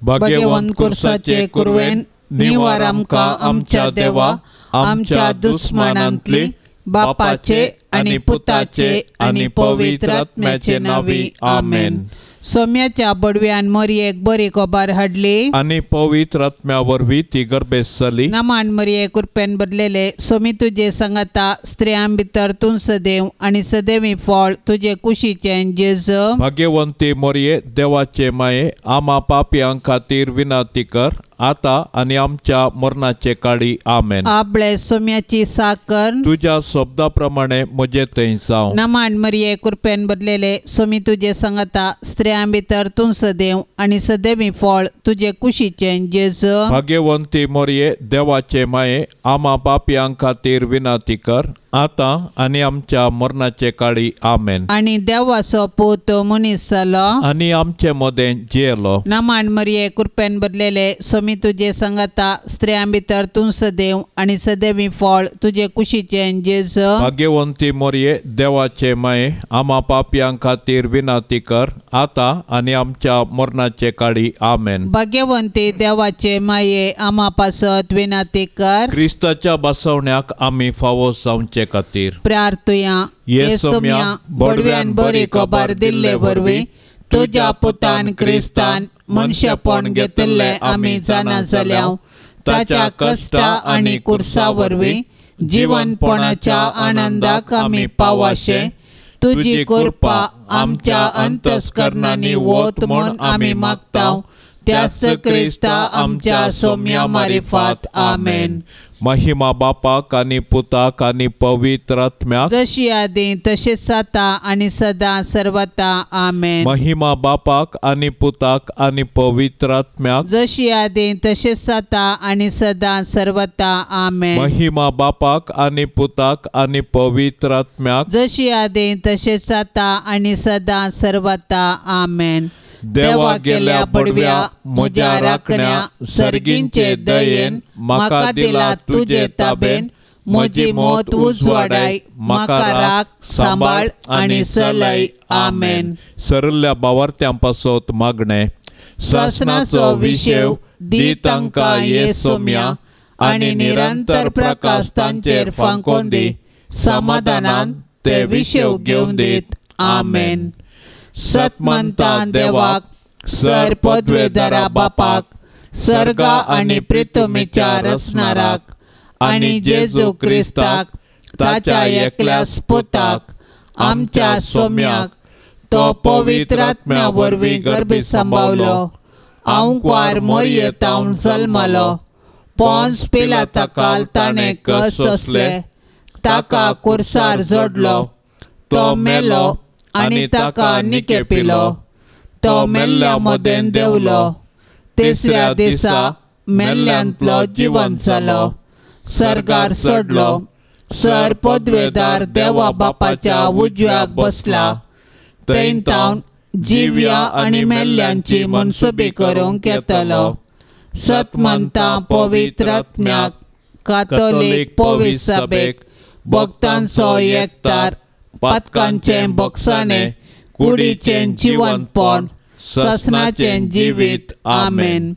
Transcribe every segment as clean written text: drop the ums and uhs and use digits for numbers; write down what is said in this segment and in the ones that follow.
भाग्यवंत कुर्साचे कुरवेन निवार आमकां आमच्या देवा आमच्या दुस्मानांतली बापाचे आनी पुताचे आनी पवित्र आत्म्याचे नांवी आमेन. सोम्याच्या बडव्यान मरयेक बरी खबर हाडली आनी पवित्र आत्म्या वरवीं ती गर्भेस्त जाली. नमान मरये कृपेन भरलेले सोमी तुजे सांगाता स्त्रियां भितर तूं सदैव आनी सदैवी फळ तुजे कुशीचें जेजू. भाग्यवंती मरये देवाचे माये आमा पापयां खातीर विनंती कर आता आनी आमच्या मरणाचे काळी आमेन. आपले सोम्याची साकर तुज्या शब्दा प्रमाणे म्हजे थंय जावं. नमान मरये कृपेन भरलेले सोमी तुजे सांगाता स्त्रियां भितर तूं सदैव आनी सदैवी फळ तुजे कुशीचें जेजू. भाग्यवंती मरये देवाचे माये आमा पापयां खातीर विनंती कर आता आनी आमच्या मरणाचे काळी आमेन. आनी देवाचो पूत मनीस जालो आनी आमचे मदें जियेलो. नमान मरये कृपेन भरलेले सोमी तुजे सांगाता स्त्रियां भितर तूं सदैव आनी सदैवी फळ तुजे कुशीचें जेजू. भाग्यवंती मरये देवाचे माये आमा पापयां खातीर विनंती कर आता आनी आमच्या मरणाचे काळी आमेन. भाग्यवंती देवाचे माये आमा पासत विनंती कर. क्रिस्ताच्या बसवण्याक आमी फावो जावचे खातीर प्रार्थुया. ये सोम्या बडव्यान बरी खबर दिल्ले वरवीं तुज्या पुतान क्रिस्तान मनशेपण घेतिल्लें आमी जाणा जाल्या. ताच्या कश्टा आनी कुर्सा वरवीं जिवनपणाच्या आनंदाक आमी पावाशे तुजी कृपा आमच्या अंतस्करणांनी वत म्हूण आमी मागता. त्याच क्रिस्ता आमच्या सोम्या मारिफात आमेन. महिमा बापाक आनी पुताक आनी पवित्र आत्म्याक जशी आदी तशीच आतां आनी सदां सर्वता आमेन. महिमा बापाक आनी पुताक आनी पवित्र आत्म्याक जशी आदी तशीच आतां आनी सदां सर्वता आमेन. महिमा बापाक आनी पुताक आनी पवित्र आत्म्याक जशी आदी तशीच आतां आनी सदां सर्वता आमेन. देवा गेल्या बडव्या म्हज्या राखण्या सर्गींचे दयेन म्हाका दिला तुजे ताबेन म्हजी मौत उजवाडाय म्हाका राख सांबाळ आनी चलय आमेन. सरल्या बावार्थ्यां पासत मागणें. सासणाचो विशेव दी तांकां ये सोम्या आनी निरंतर प्रकाश तांचेर फांकोन दी. समाधानान ते विशेव घेवन दीत आमेन. सतमंता देवाक सर पदवेदारा बापाक सर्गा आनी प्रितुमीच्या रचणाराक आनी जेजू क्रिस्ताक ताच्या एकल्या पुताक आमच्या सोम्याक तो पवित्र आत्म्या वरवीं गर्भी सांबावलो आंकवार मोरये तावन जल्मलो पोंस पिलाता काल ताणें कस सोंसले ताका कुर्सार जोडलो तो मेलो आनी ताका निकेपिलो तो मेल्ल्या मदें देंवलो तिसऱ्या दिसा मेल्ल्यांतलो जिवन जालो सर्गार चडलो सर पदवेदार देवा बापाच्या उजव्याक बसला थंय तावन जिव्या आनी मेल्ल्यांची मनसुबी करूंक येतलो. सतमंता पवित्र आत्म्याक कातोलीक पवित्र सभेक भक्तांचो एकतार पातकांचें बोगसाणें कुडीचें जिवनपण ससनाचें जिवीत आमेन.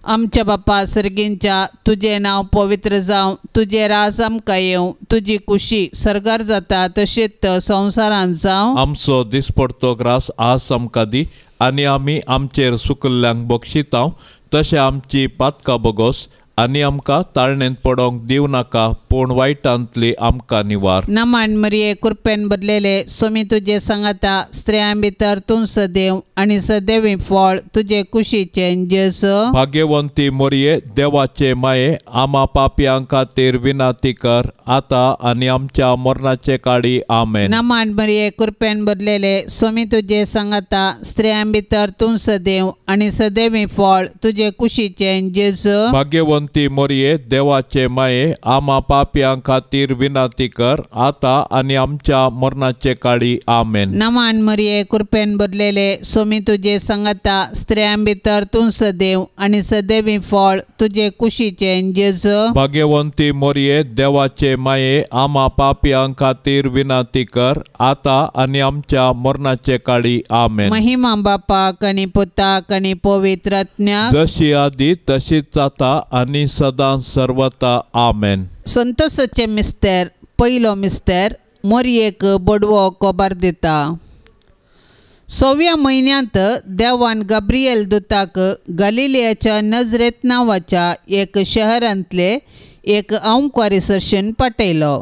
आमच्या बापा सर्गींच्या तुजें नांव पवित्र जावं तुजें राज आमकां येवं तुजी कुशी सर्गार जाता तशीच संवसारांत जावं. आमचो दिसपडतो ग्रास आज आमकां दी आनी आमी आमचेर सुकल्ल्यांक बक्षितांव तशें आमची पातकां बोगोस आनी आमकां ताळणेंत पडोंक दिवं नाका पूण वायटांतली आमकां निवार. नमान मरये कृपेन भरलेले सोमी तुजे सांगाता स्त्रियां भितर तूं सदैव आनी सदैवी फळ तुजे कुशीचें जेजू. भाग्यवंती मरये देवाचे माये आमा पापयां खातीर विनंती कर आतां आनी आमच्या मरणाचे काळी आमेन. नमान मरये कृपेन भरलेले सोमी तुजे सांगाता स्त्रियां भितर तूं सदैव आनी सदैवी फळ तुजे कुशीचें जेजू. भाग्यवंती भाग्यवंती मोरये देवाचे माये आमा पापयां खातीर विनंती कर आता आनी आमच्या मरणाचे काळी आमेन। नमान मरिये कृपेन भरलेले सोमी तुजे संगता स्त्रियां भितर तूं सदैव आनी सदैवी फळ तुजे कुशीचें जेजू। भाग्यवंती मोरये देवाचे माये आमा पापयां खातीर विनंती कर आता आनी आमच्या मरणाचे काळी आमेन। महिमा बापाक आनी पुताक आनी पवित्र आत्म्याक जशी आदी तशीच आता आनी सदां सर्वता आमेन। संतोषाचे मिस्तेर पयलो मिस्तेर मोरयेक बडवो कोबार दिता। सव्या म्हयन्यांत देवान गाब्रिएल दुताक गलिलियाच्या नजरेत नांवाच्या एक शहरांतले एक अंवकारी सरशेन पाठयलो।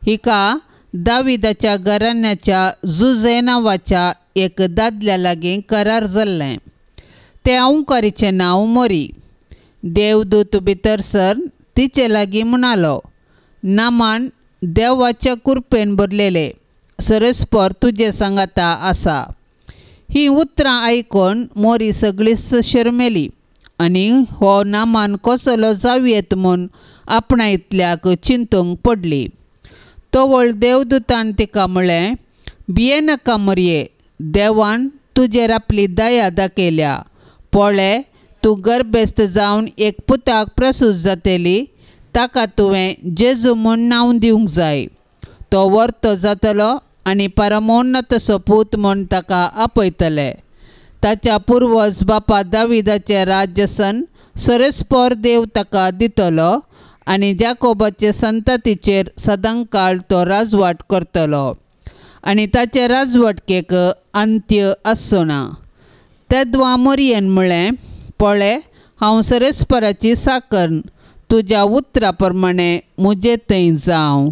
हिका दाविदाच्या घराण्याच्या जुजे नांवाच्या एक दादल्या लागीं करार जाल्लें। ते अंवकारीचें नांव मोरी। देवदूत भितर सर तिचे लागीं म्हणालो, नामान देवाच्या कुरपेन भरलेले सरस्पर तुजे सांगाता आसा। ही उतरां आयकून मोरी सगळीच शरमेली आनी हो नामान कसलो जावयेत म्हूण आपणा इतल्याक चिंतूंक पडली। तवळ देवदूतान तिका म्हळें, भियेनाका मोरये, देवान तुजेर आपली दया दाखयल्या। पळय, तूं गर्भेस्त जावन एक पुताक प्रसूत जातली, ताका तुवें जेजू म्हूण नांव दिवंक जाय। तो वर्तो जातलो आनी परमोन्नतसो पूत म्हूण ताका आपयतले। ताच्या पुर्वज बापा दाविदाचें राज्यसन सरस्पर देव ताका दितलो आनी जाकोबाचे संततीचेर सदांकाळ तो राजवाट करतलो आनी ताचे राजवटकेक अंत्य आसचो ना। तेद्वा मोरयेन म्हळें, पळय, हांव सरस्पराची साकर, तुज्या उतरा प्रमाणे म्हजे थंय जावं।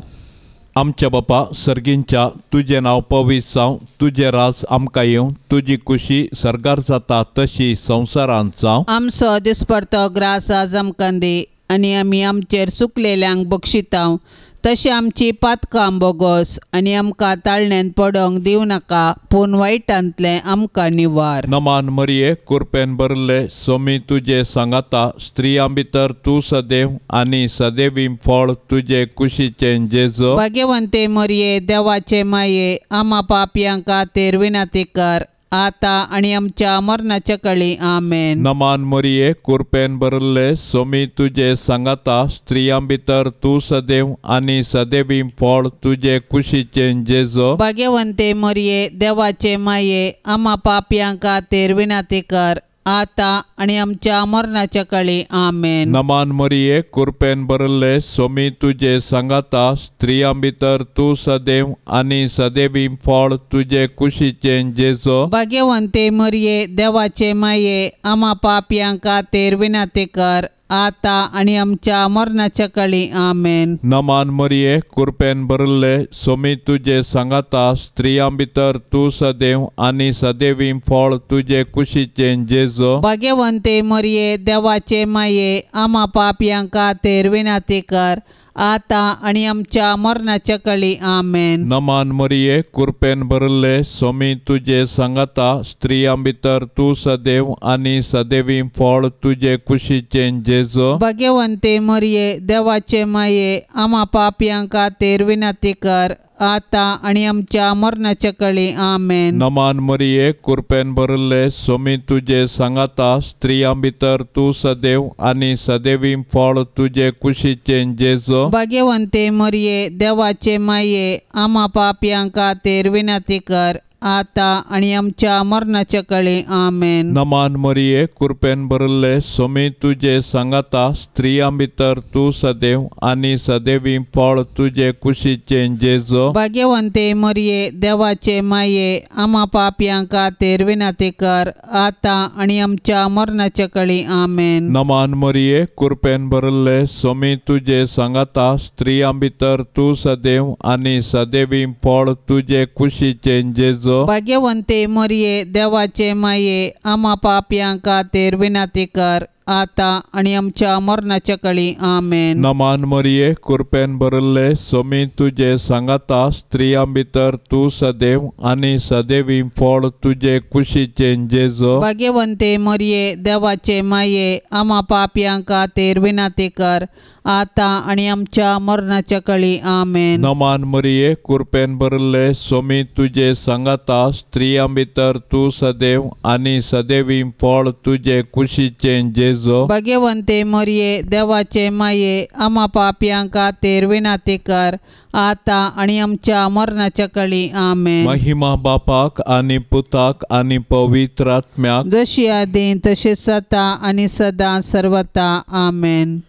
आमच्या बापा सर्गींच्या तुजें नांव पवित्र जावं, तुजें राज आमकां येवं, तुजी कुशी सर्गार जाता तशी संवसारांत जावं। आमचो दिसपडतो ग्रास आज आमकां दी आनी आमी आमचेर सुकलेल्यांक बक्षितांव तशें आमची पातकां बोगोस आनी आमकां ताळण्यांत पडोंक दिवं नाका, पूण वायटांतलें आमकां निवार। नमान मरिये कुरपेन भरले सोमी तुजे सांगाता, स्त्रियां भितर तूं सदैव आनी सदैवी फळ तुजे कुशीचें जेजू। भाग्यवंते मरिये देवाचे माये आमा पापयां खातीर विनंती कर आता आनी आमच्या मरणाच्या कळी आमेन। नमान मरिये कुरपेन भरले सोमी तुजे सांगाता, स्त्रियां भितर तूं सदैव आनी सदैवी फळ तुजे कुशीचें जेजू। भाग्यवंते मरिये देवाचे माये आमा पापयां खातीर विनंती कर आता आनी आमच्या मरणाच्या कळी आमेन। नमान मरिये कुरपेन भरले सोमी तुजे सांगाता, स्त्रियां भितर तूं सदैव आनी सदैवी फळ तुजे कुशीचें जेजू। भाग्यवंते मरिये देवाचे माये आमा पापयां खातीर विनंती कर आता आनी आमच्या मरणाच्या कळी आमेन। नमान मरिये कुरपेन भरले सोमी तुजे सांगाता, स्त्रियां भितर तूं सदैव आनी सदैवी फळ तुजे कुशीचें जेजू। भाग्यवंते मरिये देवाचे माये आमा पापयां खातीर विनंती कर आता आनी आमच्या मरणाच्या कळी आमेन। नमान मरिये कुरपेन भरले सोमी तुजे सांगाता, स्त्रियां भितर तूं सदैव आनी सदैवी फळ तुजे कुशीचें जेजू। भाग्यवंते मरिये देवाचे माये आमा पापयां खातीर विनंती कर आता आनी आमच्या मरणाच्या कळी आमेन। नमान मरिये कुरपेन भरले सोमी तुजे सांगाता, स्त्रियां भितर तूं सदैव आनी सदैवी फळ तुजे कुशीचें जेजू। भाग्यवंते मरिये देवाचे माये आमा पापयां खातीर विनंती कर आता आनी आमच्या मरणाच्या कळी आमेन। नमान मरिये कुरपेन भरले सोमी तुजे सांगाता, स्त्रियां भितर तूं सदैव आनी सदैवी फळ तुजे कुशीचें जेजू। भाग्यवंते मरिये देवाचे माये आमा पापयां खातीर विनंती कर आता आनी आमच्या मरणाच्या कळी आमेन। नमान मरिये कुरपेन भरले सोमी तुजे सांगाता, स्त्रियां भितर तूं सदैव आनी सदैवी फळ तुजे कुशीचें जेजू। भाग्यवंते मरिये देवाचे माये आमा पापयां खातीर विनंती कर आतां आनी आमच्या मरणाच्या कळी. आमेन. नमान मरिये, कृपेन भरिल्ले, सोमी तुजे सांगाता, स्त्रियां भितर तूं सदैव आनी सदैवी फळ तुजे कुशीचें जेजू. भाग्यवंते मरिये, देवाचे माये, आमा पापयां खातीर विनंती कर, आतां आनी आमच्या मरणाच्या कळी. आमेन. नमान मरिये, कृपेन भरिल्ले, सोमी तुजे सांगाता, स्त्रियां भितर तूं सदैव आनी सदैवी फळ तुजे कुशीचें जेजू. भाग्यवंते मरिये, देवाचे माये, आमा पापयां खातीर विनंती कर, आतां आनी आमच्या मरणाच्या कळी. आमेन. महिमा बापाक आनी पुताक आनी पवित्र आत्म्याक, जशी आदीं तशी सदां आनी सदां सर्वता. आमेन.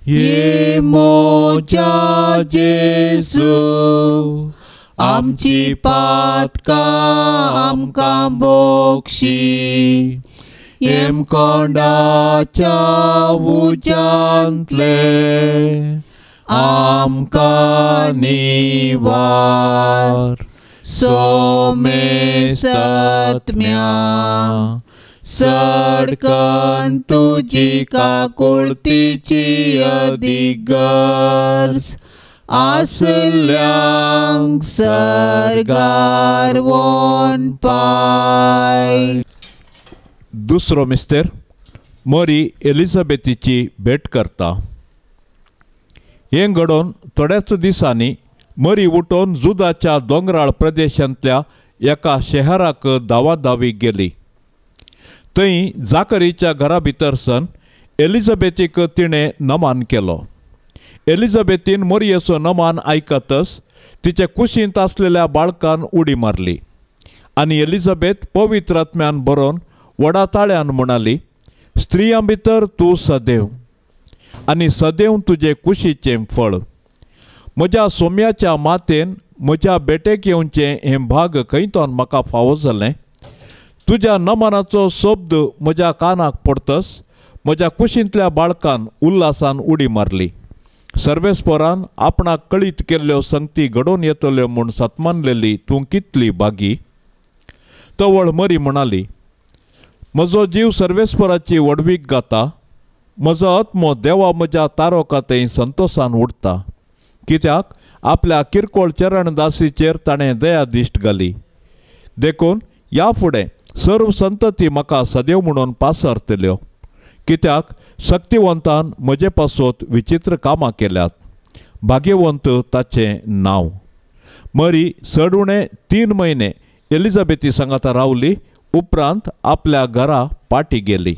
ये मोजा जेजू, आमची पातकां आमकां बोक्षी, हेमकोंडाच्या उज्यांतले आमकां निवार. सोमे सत्म्या सडकन तुजी काकुळतीची अधिगर्ज आसल्यांक सर्गार वोन पाय. दुसरो मिस्तेर मरी एलिझाबेथीची भेट करता. हें घडोवन थोड्याच दिसांनी मरी उठोवन जुदाच्या दोंगराळ प्रदेशांतल्या एका शहराक धांवाधावी गेली. थंय जाकरीच्या घरा भितर सन एलिझाबेथीक तिणें नमान केलो. एलिझाबेथीन मरियेचो नमान आयकतच तिचे कुशींत आसलेल्या बाळकान उडी मारली आनी एलिझाबेथ पवित्र आत्म्यान बरोवन व्हडा ताळ्यान म्हणाली, स्त्रियां भितर तूं सदैव आनी सदैव तुजे कुशीचें फळ. म्हज्या सोम्याच्या मातेन म्हज्या बेटेक येवचें हें भाग खंयतोन म्हाका फावो जालें. तुज्या नमनाचो शब्द म्हज्या कानाक पडतस म्हज्या कुशींतल्या बाळकान उल्हासान उडी मारली. सर्वेस्परान आपणाक कळीत केल्ल्यो संगती घडोवन येतल्यो म्हूण सतमानलेली तूं कितली बागी. तवळ मरी म्हणाली, म्हजो जीव सर्वेस्पराची व्हडवीक गाता, म्हजो आत्मो देवा म्हज्या तारोका थंय संतोशान उडटा, कित्याक आपल्या किरकोळ चरणदासीचेर ताणें दया दिश्ट घाली. देखून ह्या फुडें सर्व संतती म्हाका सदैव म्हणून पासरतल्यो, कित्याक शक्तिवंतान म्हजे पासत विचित्र कामां केल्यात. भाग्यवंत ताचें नांव. मरी चड उणें 3 म्हयने एलिझाबेथी सांगाता रावली, उपरांत आपल्या घरा पाटी गेली.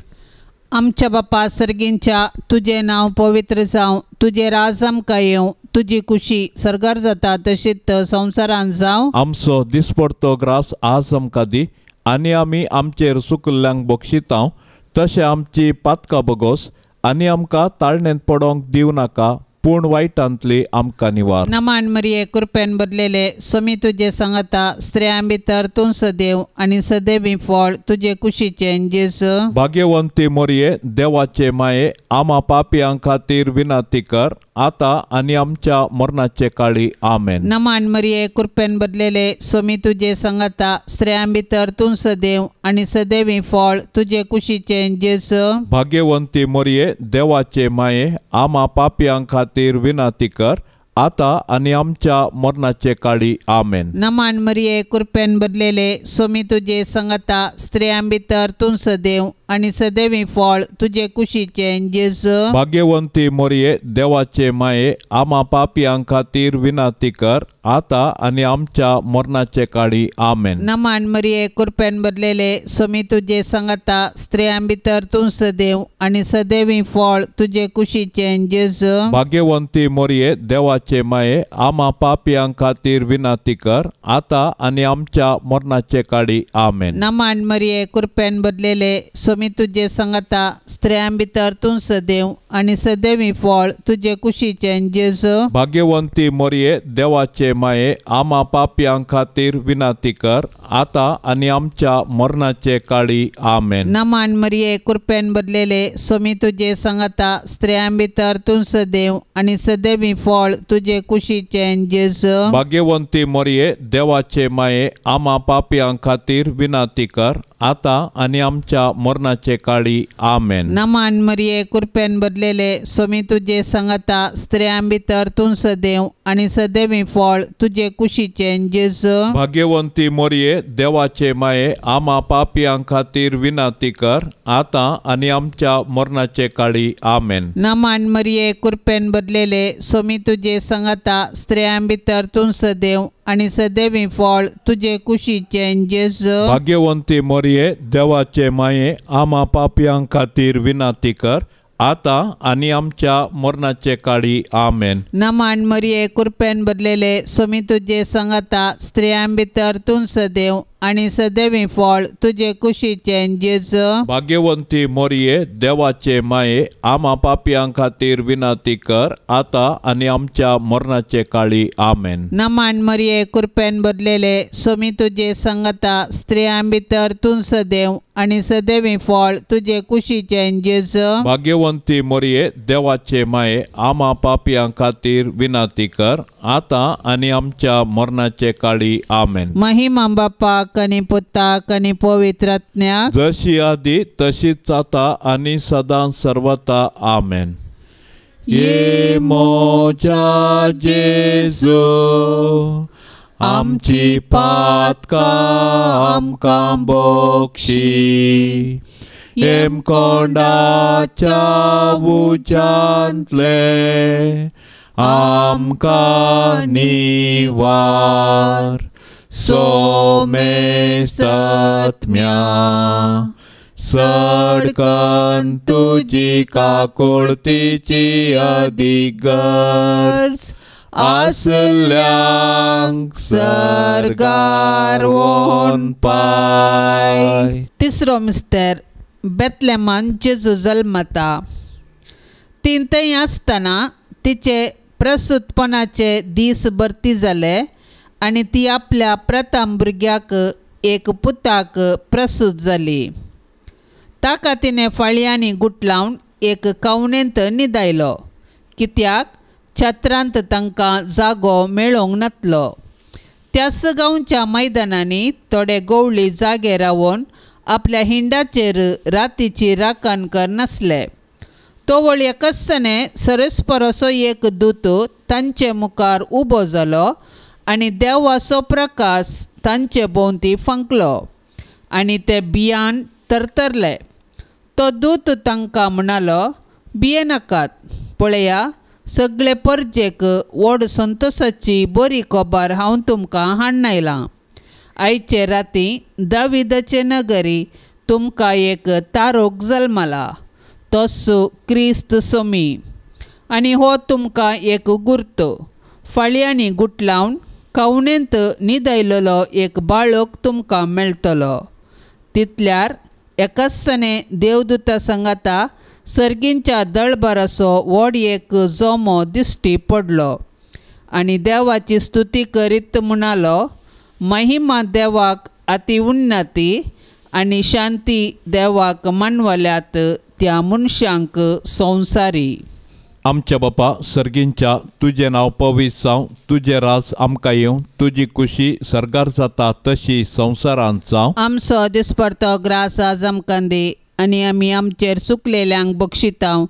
आमच्या बापा सर्गींच्या, तुजें नांव पवित्र जावं, तुजें राज आमकां येवं, तुजी कुशी सर्गार जाता तशीच संवसारांत जावं. आमचो दिसपडतो ग्रास आज आमकां दी आनी आमी आमचेर सुकल्ल्यांक बक्षितांव तशें आमची पातकां बगोस आनी आमकां ताळणेंत पडोंक दिवं नाका, पूण वायटांतली आमकां निवार. नमान मरिये, कृपेन भरलेले, सोमी तुजे सांगाता, स्त्रियां भितर तूं सदैव आनी सदैवी फळ तुजे कुशीचें जेजू. भाग्यवंती मरिये, देवाचे माये, आमा पापयां खातीर विनंती कर, आतां आनी आमच्या मरणाचे काळी. आमेन. नमान मरिये, कृपेन भरलेले, सोमी तुजे सांगाता, स्त्रियां भितर तूं सदैव आनी सदैवी फळ तुजे कुशीचें जेजू. भाग्यवंती मरिये, देवाचे माये, आमा पापयां खातीर विनंती कर, आतां आनी आमच्या मरणाचे काळी. आमेन. नमान मरिये, कृपेन भरलेले, सोमी तुजे सांगाता, स्त्रियां भितर तूं सदैव आनी सदैवी फळ तुजे कुशीचें जेजू. भाग्यवंती मरिये, देवाचे माये, आमा पापयां खातीर विनंती कर, आतां आनी आमच्या मरणाचे काळी. आमेन. नमान मरिये, कृपेन भरलेले, सोमी तुजे सांगाता, स्त्रियां भितर तूं सदैव आनी सदैवी फळ तुजे कुशीचें जेजू. भाग्यवंती मरिये, देवाचे माये, आमा पापयां खातीर विनंती कर, आतां आनी आमच्या मरणाचे काळी. आमेन. नमान मरिये, कृपेन भरलेले, सोमी तुजे सांगाता, स्त्रियां भितर तूं सदैव आनी सदैवी फळ तुजे कुशीचें जेजू. भाग्यवंती मरिये, देवाचे माये, आमा पापयां खातीर विनंती कर, आतां आनी आमच्या मरणाचे काळी. आमेन. नमान मरिये, कृपेन भरलेले, सोमी तुजे सांगाता, स्त्रियां भितर तूं सदैव आनी सदैवी फळ तुजे कुशीचें जेजू. भाग्यवंती मरिये, देवाचे माये, आमा पापयां खातीर विनंती कर, आतां आनी आमच्या मरणाचे काळी. आमेन. नमान मरिये, कृपेन भरलेले, स्वामी तुजे संगता, स्त्रियां भितर तूं सदैव आनी सदैवी फळ तुजे कुशीचें जेजू. भाग्यवंती मोरये, देवाचे माये, आमा पापयां खातीर विनंती कर, आतां आनी आमच्या मरणाचे काळी. आमेन. नमान मरिये, कृपेन भरलेले, स्वामी तुजे संगता, स्त्रियां भितर तूं सदैव आनी सदैवी फळ तुजे कुशीचें जेजू. भाग्यवंती मोरये, देवाचे माये, आमा पापयां खातीर विनंती कर, आतां आनी आमच्या मरणाचे काळी. आमेन. नमान मरिये, कृपेन भरलेले, स्वामी तुजे संगता, स्त्रियां भितर तूं सदैव आनी सदैवी फळ तुजे कुशीचें जेजू. भाग्यवंती मोरये, देवाचे माये, आमा पापयां खातीर विनंती कर, आतां आनी आमच्या मरणाचे काळी. आमेन. नमान मरिये, कृपेन भरलेले, स्वामी तुजे संगता, स्त्रियां भितर तूं सदैव आनी सदैवी फळ तुजे कुशीचें जेजू. भाग्यवंती मोरये, देवाचे माये, आमा पापयां खातीर विनंती कर, आतां आनी आमच्या मरणाचे काळी. आमेन. महिमा बापाक आनी पुताक आनी पवित्र आत्म्याक, जशी आदी तशीच आतां आनी सदां सर्वता. आमेन. ये मोजा जेजू, आमची पातकां आमकां बोक्षी, हेमकोंडाच्या उज्यांतले आमकां निवार. सोमेसत्म्या सडकन तुजी काकुळतीची अदीक गरज आसल्यांक सर्गार व्होन पाय. तिसरो मिस्तर, बेतलेमान जेजू जल्मता. ती थंय आसतना तिचे प्रसूतपणाचे दीस भरती जाले आनी ती आपल्या प्रथम भुरग्याक एक पुताक प्रसूत जाली. ताका तिणें फाळयांनी गुटलावन एक कावणेंत न्हिदायलो, कित्याक छत्रांत तांकां जागो मेळोंक नातलो. त्याच गांवच्या मैदानांनी थोडे गवळी जागे रावन आपल्या हिंडाचेर रातीची राखण करनासले. तोवळ एकसने सरस्परसो एक दूत तांचे मुखार उबो जालो आनी देवाचो प्रकाश तांचे भोंवती फांकलो आनी ते भियान तरतरले. तो दूत तांकां म्हणालो, भियेनाकात, पळया सगळे परजेक व्हड संतोशाची बरी खबर हांव तुमकां हाडून आयलां. आयचे राती दाविदाचे नगरी तुमकां एक तारोक जल्मला, तोच क्रिस्त सोमी. आनी हो तुमकां एक गुर्त, फाळयांनी गुटलावन कावणेंत न्हिदायलेलो एक बाळक तुमकां मेळटलो. तितल्यार एकाचने देवदूता सांगाता सर्गींच्या दळभराचो व्हड एक जोमो दिश्टी पडलो आनी देवाची स्तुती करीत म्हणालो, महिमा देवाक अति उन्नती आनी शांती देवाक मानवल्यात त्या मनशांक संवसारी. आमच्या बापा सर्गींच्या, तुजें नांव पवित्र जावं, तुजें राज आमकां येवं, तुजी कुशी सर्गार जाता तशी संवसारांत जावं. आमचो दिसपडतो ग्रास आज आमकां दी आनी आमी आमचेर चुकलेल्यांक बक्षितांव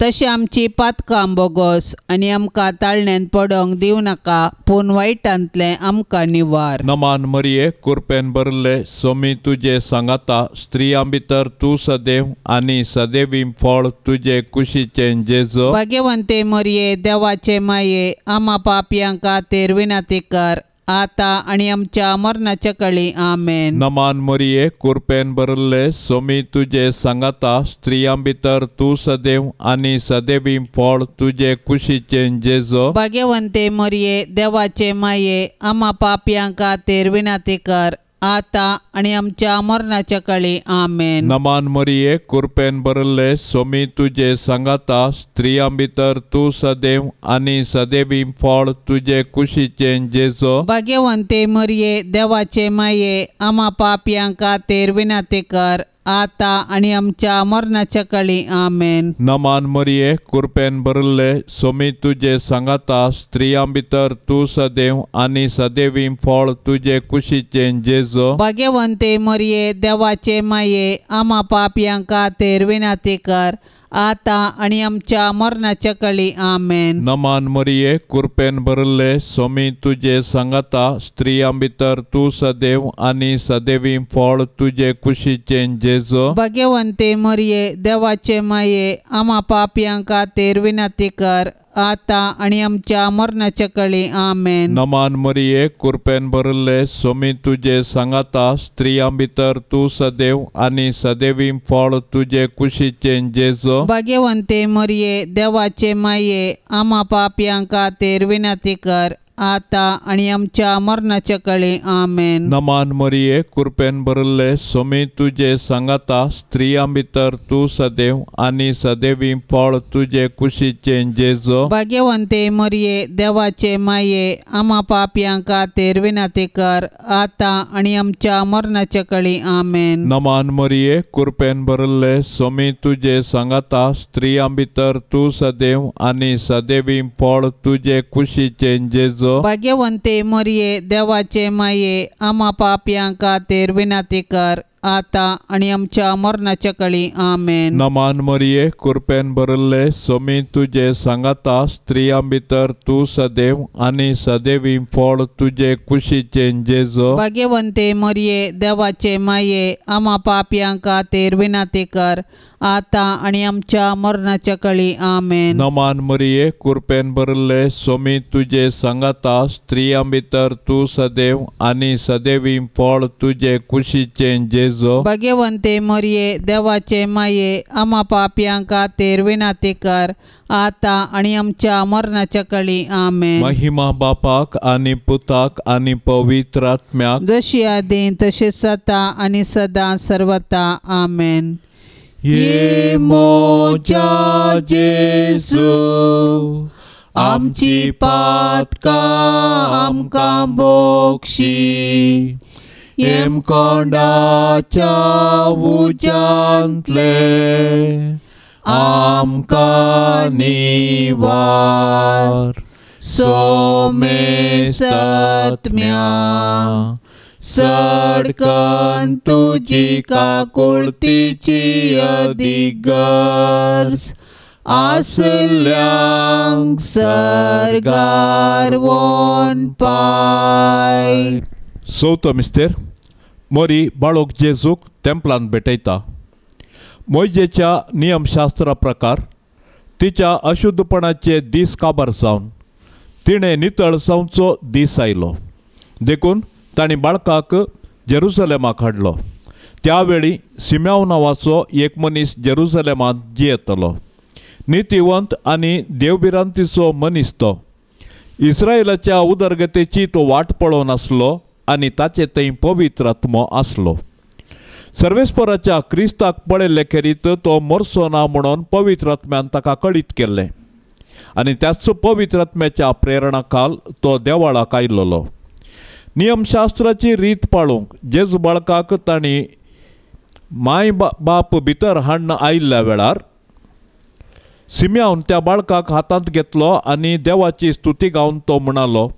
तशें आमची पातकां बोगस आनी आमकां ताळण्यांत पडोंक दिवं नाका, पूण वायटांतलें आमकां निवार. नमान मरिये, कुरपेन भरले, सोमी तुजे सांगाता, स्त्रियां भितर तूं सदैव आनी सदैवी फळ तुजे कुशीचें जेजू. भाग्यवंते मरिये, देवाचे माये, आमा पापयां खातीर विनंती कर, आतां आनी आमच्या मरणाच्या कळी. आमेन. नमान मरिये, कुरपेन भरले, सोमी तुजे सांगाता, स्त्रियां भितर तूं सदैव आनी सदैवी फळ तुजे कुशीचें जेजू. भाग्यवंते मरिये, देवाचे माये, आमा पापयां खातीर विनंती कर, आतां आनी आमच्या मरणाच्या कळी. आमेन. नमान मरिये, कुरपेन भरले, सोमी तुजे सांगाता, स्त्रियां भितर तूं सदैव आनी सदैवी फळ तुजे कुशीचें जेजू. भाग्यवंते मरिये, देवाचे माये, आमा पापयां खातीर विनंती कर, आता आनी आमच्या मरणाच्या काळी आमेन. नमान मरिये कृपेन भरिल्ले सोमी तुजे सांगाता स्त्रियां भितर तूं सदैव आनी सदैवी फळ तुजे कुशीचें जेजू. भाग्यवंते मरिये देवाचे माये आमा पापयां खातीर विनंती कर आता आनी आमच्या मरणाच्या काळी आमेन. नमान मरिये कृपेन भरिल्ले सोमी तुजे सांगाता स्त्रियां भितर तूं सदैव आनी सदैवी फळ तुजे कुशीचें जेजू. भाग्यवंते मरिये देवाचे माये आमा पापयां खातीर विनंती कर आता आनी आमच्या मरणाच्या काळी आमेन. नमान मरिये कृपेन भरिल्ले सोमी तुजे सांगाता स्त्रियां भितर तूं सदैव आनी सदैवी फळ तुजे कुशीचें जेजू. भाग्यवंते मरिये देवाचे माये आमा पापयां खातीर विनंती कर आता आनी आमच्या मरणाच्या काळी आमेन. नमान मरिये कृपेन भरिल्ले सोमी तुजे सांगाता स्त्रियां भितर तूं सदैव आनी सदैवी फळ तुजे कुशीचें जेजू. भाग्यवंते मरिये देवाचे माये आमा पापयां खातीर विनंती कर आता आनी आमच्या मरणाच्या काळी आमेन. नमान मरिये कृपेन भरिल्ले सोमी तुजे सांगाता स्त्रियां भितर तूं सदैव आनी सदैवी फळ तुजे कुशीचें जेजू. भाग्यवंते मरिये देवाचे माये आमा पापयां खातीर विनंती कर आता आनी आमच्या मरणाच्या काळी आमेन. नमान मरिये कृपेन भरिल्ले सोमी तुजे सांगाता स्त्रियां भितर तूं सदैव आनी सदैवी फळ तुजे कुशीचें जेजू. भाग्यवंते मरिये देवाचे माये आमा पापयां खातीर विनंती कर आता आनी आमच्या मरणाच्या काळी आमेन. नमान मरिये कृपेन भरिल्ले सोमी तुजे सांगाता स्त्रियां भितर तूं सदैव आनी सदैवी फळ तुजे कुशीचें जेजू. भाग्यवंते मरिये देवाचे माये आमा पापयां खातीर विनंती कर आता आनी आमच्या मरणाच्या काळी आमेन. महिमा बापाक आनी पुताक आनी पवित्र आत्म्याक, जशी आदीं तशी सदा आनी सदां सर्वता आमेन. ये मोजा जेजू आमची पातकां आमकां बोक्षी, हेमकोंडाच्या उज्यांतले आमकां निवार. सोमे सत्म्या सडकन तुजी काकुळतीची अधिगर्ज आसल्यांक सर्गार वोन पाय. चवथो मिस्तेर मोरी बाळोक जेजूक तेंपलांत भेटयता. मोयजेच्या नियमशास्त्रा प्रकार तिच्या अशुद्धपणाचे दीस काबार जावन तिणें नितळ जावचो दीस आयलो, देखून तांणी बाळकाक जेरुसलेमाक हाडलो. त्या वेळी सिम्याव नांवाचो एक मनीस जेरुसलेमांत जियेतलो. नितीवंत आनी देवभिरांतीचो मनीस तो. इस्रायलाच्या उदरगतेची तो वाट पळोवन आसलो आनी ताचे थंय पवित्र आत्मो आसलो. सर्वेस्पराच्या क्रिस्ताक पळयल्ले खेरीत तो मरचो ना म्हणून पवित्र आत्म्यान ताका कळीत केल्लें आनी त्याच पवित्र आत्म्याच्या प्रेरणा खाल तो देवाळाक आयिल्लो. नियमशास्त्राची रीत पाळूंक जेजू बाळकाक तांणी माय बाप भितर हाडून आयिल्ल्या वेळार सिम्यावन त्या बाळकाक हातांत घेतलो आनी देवाची स्तुती गावन तो म्हणालो,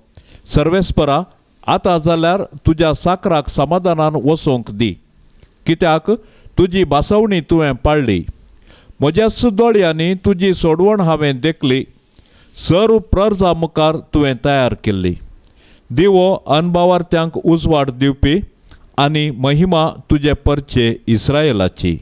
सर्वेस्परा आतां जाल्यार तुज्या साकराक समाधानान वचोंक दी, कित्याक तुजी भासवणी तुवें पाळ्ळी. म्हज्याच दोळयांनी तुजी सोडवण हांवें देखली, सर्व प्रजा मुखार तुवें तयार केल्ली. दिवो अनभावार्थ्यांक उजवाड दिवपी आनी महिमा तुजे परचे इस्रायलाची.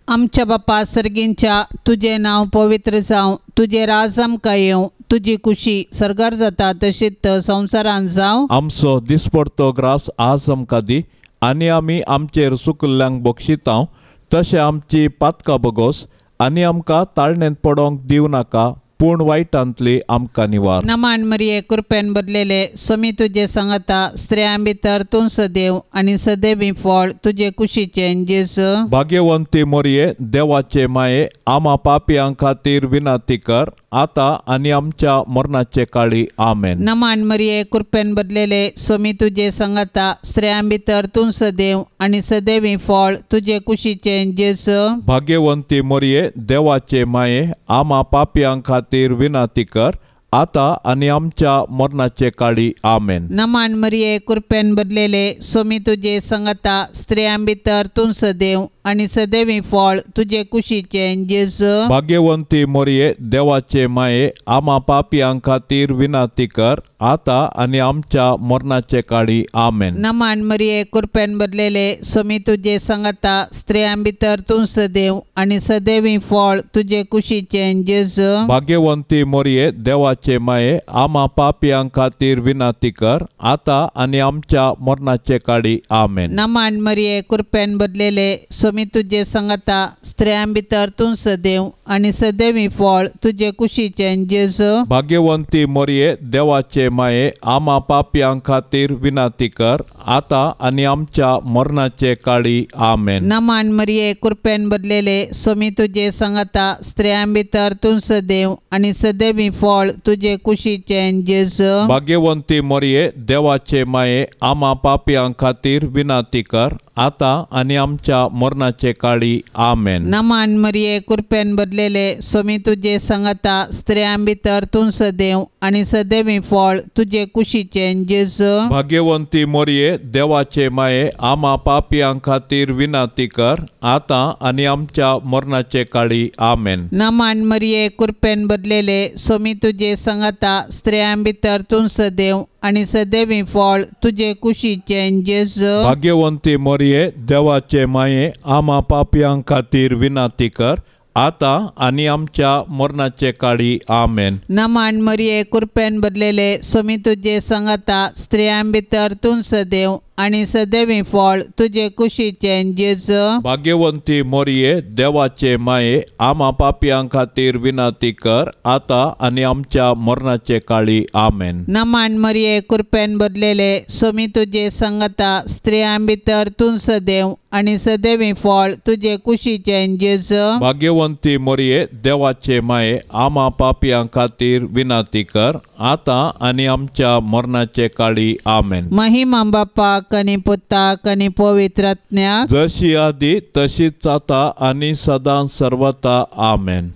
आमच्या बापा सर्गींच्या तुजें नांव पवित्र जावं, तुजें राज आमकां येवं, तुजी कुशी सर्गार जाता तशीच संवसारांत जावं. आमचो दिसपडतो ग्रास आज आमकां दी आनी आमी आमचेर चुकिल्ल्यांक बक्षितांव तशें आमची पातकां बगोस आनी आमकां ताळणेंत पडोंक दिवं नाका, पूण वायटांतली आमकां निवार. नमान मरिये कृपेन भरलेले सोमी तुजे सांगता, स्त्रियां भितर तूं सदैव आनी सदैवी फळ तुजे कुशीचें जेजू. भाग्यवंती मरिये देवाचे माये आमा पापयां खातीर विनंती कर आता आनी आमच्या मरणाचे काळी. आमेन. नमान मरिये, कृपेन भरलेले, स्वामी तुजे संगता, स्त्रियां भितर तूं सदैव आनी सदैवी फळ तुजे कुशीचें जेजू. भाग्यवंती मरिये, देवाचे माये, आमा पापयां खातीर विनंती कर, आता आनी आमच्या मरणाचे काळी. आमेन. नमान मरिये, कृपेन भरलेले, स्वामी तुजे संगता, स्त्रियां भितर तूं सदैव आनी सदैवी फळ तुजे कुशीचें जेजू. भाग्यवंती मरिये, देवाचे माये, आमा पापयां खातीर विनंती कर, आता आनी आमच्या मरणाचे काळी. आमेन. नमान मरिये, कृपेन भरलेले, स्वामी तुजे संगता, स्त्रियां भितर तूं सदैव आनी सदैवी फळ तुजे कुशीचें जेजू. भाग्यवंती मरिये, देवाचे माये, आमा पापयां खातीर विनंती कर, आता आनी आमच्या मरणाचे काळी. आमेन. नमान मरिये, कृपेन भरलेले, स्वामी तुजे संगता, स्त्रियां भितर तूं सदैव आनी सदैवी फळ तुजे कुशीचें जेजू. भाग्यवंती मरिये, देवाचे माये, आमा पापयां खातीर विनंती कर, आता आनी आमच्या मरणाचे काळी. आमेन. नमान मरिये, कृपेन भरलेले, स्वामी तुजे संगता, स्त्रियां भितर तूं सदैव आनी सदैवी फळ तुजे कुशीचें जेजू. भाग्यवंती मरिये, देवाचे माये, आमा पापयां खातीर विनंती कर, आता आनी आमच्या मरणाचे काळी. आमेन. नमान मरिये, कृपेन भरलेले, स्वामी तुजे संगता, स्त्रियां भितर तूं सदैव आनी सदैवी फळ तुजे कुशीचें जेजू. भाग्यवंती मरिये, देवाचे माये, आमा पापयां खातीर विनंती कर, आता आनी आमच्या मरणाचे काळी. आमेन. नमान मरिये, कृपेन भरलेले, स्वामी तुजे संगता, स्त्रियां भितर तूं सदैव आनी सदैवी फळ तुजे कुशीचें जेजू. भाग्यवंती मरिये, देवाचे माये, आमा पापयां खातीर विनंती कर, आता आनी आमच्या मरणाचे काळी. आमेन. नमान मरिये, कृपेन भरलेले, स्वामी तुजे संगता, स्त्रियां भितर तूं सदैव आनी सदैवी फळ तुजे कुशीचें जेजू. भाग्यवंती मरिये, देवाचे माये, आमा पापयां खातीर विनंती कर, आता आनी आमच्या मरणाचे काळी. आमेन. नमान मरिये, कृपेन भरलेले, स्वामी तुजे संगता, स्त्रियां भितर तूं सदैव आनी सदैवी फळ तुजे कुशीचें जेजू. भाग्यवंती मरिये, देवाचे माये, आमा पापयां खातीर विनंती कर, आता आनी आमच्या मरणाचे काळी. आमेन. महिमा बापाक आनी पुताक आनी पवित्र आत्म्याक, जशी आदी तशीच आता आनी सदां सर्वता. आमेन.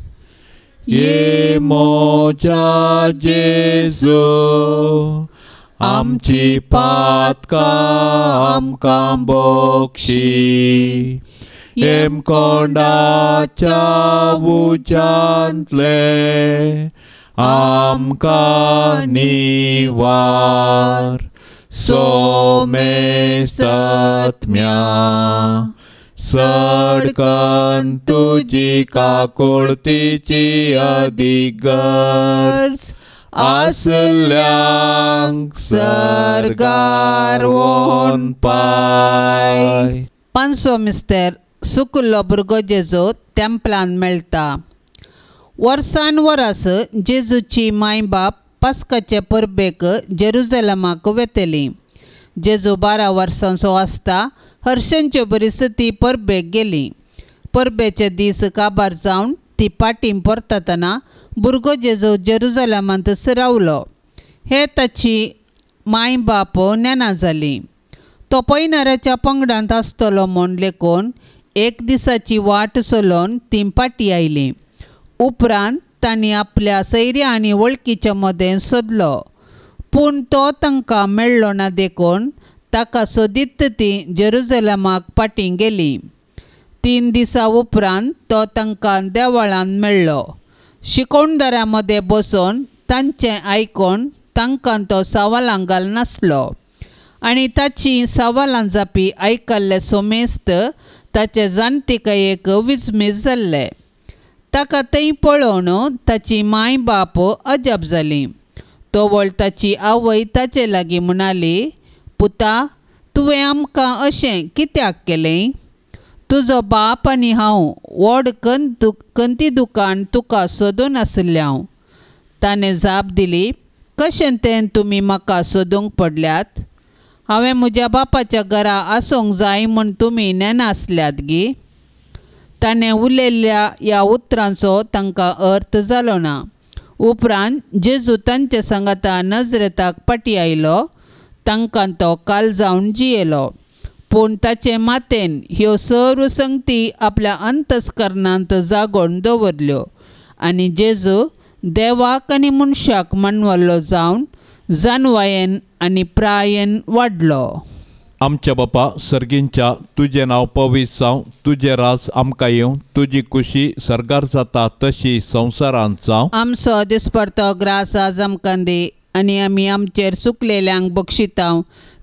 ये मोजा जेजू, आमची पातकां आमकां बोक्षी, हेमकोंडाच्या उज्यांतले आमकां निवार. सोमेसत्म्या सडकन तुजी काकुळतीची अदीक गरज आसल्यांक सर्गार वोन पाय. पांचवो मिस्तेर, सुकुल्लो भुरगो जेजू तेंपलान मेळटा. वर्सान वरास जेजूची माय बाप पास्काचे परबेक जेरुजलमाक वेतली. जेजू 12 वर्सांचो आसता हर्षांच्यो बरीच ती परबेक गेली. परबेचे दीस काबार जावन ती पाटीं परततना भुरगो जेजू जेरुजलमांतच रावलो. हे ताची माय बाप नेना जाली. तो पयणाऱ्याच्या पंगडांत आसतलो म्हूण लेखून एक दिसाची वाट चलोवन ती पाटी आयली. उपरांत तांणी आपल्या सैऱ्या आनी वळखीच्या मदें सोदलो, पूण तो तांकां मेळ्ळो ना देखून ताका सोदीत ती जेरुजलमाक फाटीं गेली. 3 दिसां उपरांत तो तांकां देवळांत मेळ्ळो. शिकोवणदारां मदें बसून तांचें आयकून तांकां तो सवालां घालनासलो आनी ताची सवालां जापी आयकल्ले सोमेस्त ताचे जाणतिकायेक विजमीज जाल्ले. ताका थंय पळोवन ताची माय बाप अजाप जाली. तवळ ताची आवय ताचे लागीं म्हणाली, पुता, तुवें आमकां अशें कित्याक केलें? तुजो बाप आनी हांव व्हड कंती दुकान तुका सोदून आशिल्लें हांव. ताणें जाप दिली, कशें तें तुमी म्हाका सोदूंक पडल्यात? हांवें म्हज्या बापाच्या घरा आसूंक जाय म्हूण तुमी नेनासल्यात गी? ताणें उलयल्ल्या ह्या उतरांचो तांकां अर्थ जालो ना. उपरांत जेजू तांचे सांगाता नजरेताक फाटीं आयलो. तांकां तो काल जावन जियेलो. पूण ताचे मातेन ह्यो सर्व संगती आपल्या अंतस्करणांत जागोवन दवरल्यो आनी जेजू देवाक आनी मनशाक मानवल्लो जावन जानवायेन आनी प्रायेन वाडलो. आमच्या बापा सर्गींच्या, तुजें नांव पवित्र जावं, तुजें राज आमकां येवं, तुजी खुशी सर्गार जाता तशी संवसारांत जावं. आमचो दिसपडतो ग्रास आज आमकां दी आनी आमी आमचेर चुकलेल्यांक बक्षितांव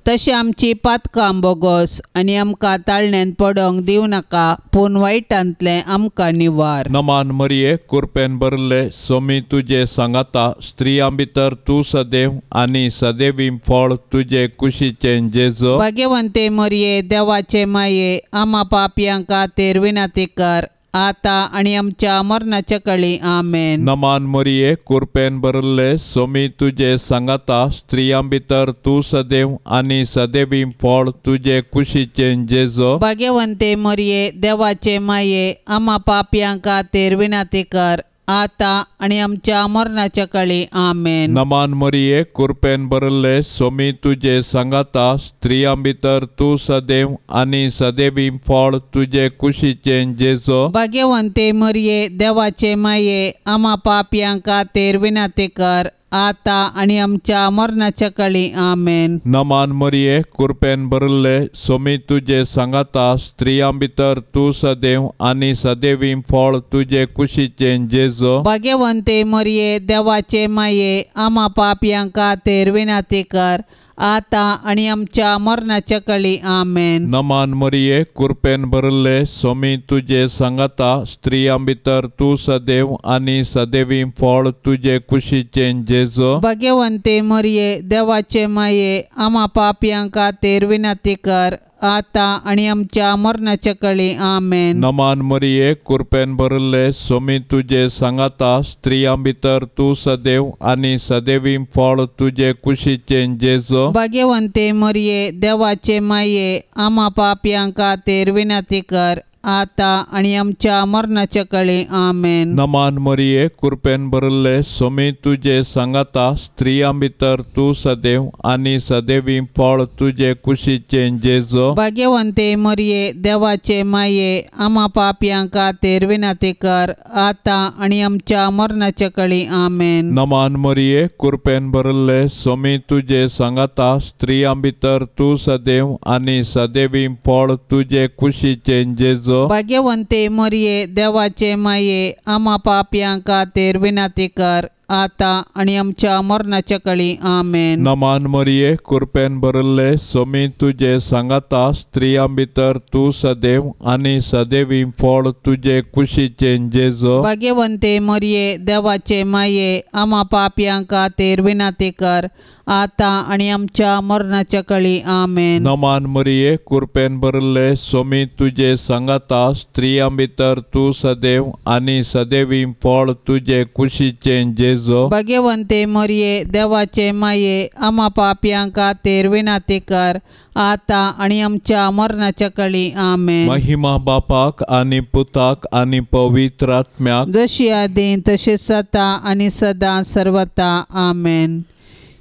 तशें आमची पातकां बोगस आनी आमकां ताळण्यांत पडोंक दिवं नाका, पूण वायटांतलें आमकां निवार. नमान मरिये, कुरपेन भरिल्ले, सोमी तुजे सांगाता, स्त्रियां भितर तूं सदैव आनी सदैवी फळ तुजे कुशीचें जेजू. भाग्यवंते मरिये, देवाचे माये, आमा पापयां खातीर विनंती कर, आतां आनी आमच्या मरणाच्या कळी. आमेन. नमान मरिये, कुरपेन भरिल्ले, सोमी तुजे सांगाता, स्त्रियां भितर तूं सदैव आनी सदैवी फळ तुजे कुशीचें जेजू. भाग्यवंते मरिये, देवाचे माये, आमा पापयां खातीर विनंती कर, आतां आनी आमच्या मरणाच्या कळी. आमेन. नमान मरिये, कुरपेन भरिल्ले, सोमी तुजे सांगाता, स्त्रियां भितर तूं सदैव आनी सदैवी फळ तुजे कुशीचें जेजू. भाग्यवंते मरिये, देवाचे माये, आमा पापयां खातीर विनंती कर, आतां आनी आमच्या मरणाच्या कळी. आमेन. नमान मरिये, कुरपेन भरिल्ले, सोमी तुजे सांगाता, स्त्रियां भितर तूं सदैव आनी सदैवी फळ तुजे कुशीचें जेजू. भाग्यवंते मरिये, देवाचे माये, आमा पापयां खातीर विनंती कर, आतां आनी आमच्या मरणाच्या कळी. आमेन. नमान मरिये, कुरपेन भरिल्ले, सोमी तुजे सांगाता, स्त्रियां भितर तूं सदैव आनी सदैवी फळ तुजे कुशीचें जेजू. भाग्यवंते मरिये, देवाचे माये, आमा पापयां खातीर विनंती कर, आतां आनी आमच्या मरणाच्या कळी. आमेन. नमान मरिये, कुरपेन भरिल्ले, सोमी तुजे सांगाता, स्त्रियां भितर तूं सदैव आनी सदैवी फळ तुजे कुशीचें जेजू. भाग्यवंते मरिये, देवाचे माये, आमा पापयां खातीर विनंती कर, आतां आनी आमच्या मरणाच्या कळी. आमेन. नमान मरिये, कुरपेन भरिल्ले, सोमी तुजे सांगाता, स्त्रियां भितर तूं सदैव आनी सदैवी फळ तुजे कुशीचें जेजू. भाग्यवंते मरिये, देवाचे माये, आमा पापयां खातीर विनंती कर, आतां आनी आमच्या मरणाच्या कळी. आमेन. नमान मरिये, कुरपेन भरिल्ले, सोमी तुजे सांगाता, स्त्रियां भितर तूं सदैव आनी सदैवी फळ तुजे कुशीचें जेजू. भाग्यवंते मरिये, देवाचे माये, आमा पापयां खातीर विनंती कर, आतां आनी आमच्या मरणाच्या कळी. आमेन. नमान मरिये, कुरपेन भरिल्ले, सोमी तुजे सांगाता, स्त्रियां भितर तूं सदैव आनी सदैवी फळ तुजे कुशीचें जेजू. भाग्यवंते मरिये, देवाचे माये, आमा पापयां खातीर विनंती कर, आतां आनी आमच्या मरणाच्या कळी. आमेन. नमान मरिये, कुरपेन भरिल्ले, सोमी तुजे सांगाता, स्त्रियां भितर तूं सदैव आनी सदैवी फळ तुजे कुशीचें जेजू. भाग्यवंते मरिये, देवाचे माये, आमा पापयां खातीर विनंती कर, आतां आनी आमच्या मरणाच्या कळी. आमेन. महिमा बापाक आनी पुताक आनी पवित्र आत्म्याक, जशी आदीं तशीच आतां आनी सदां सर्वता. आमेन.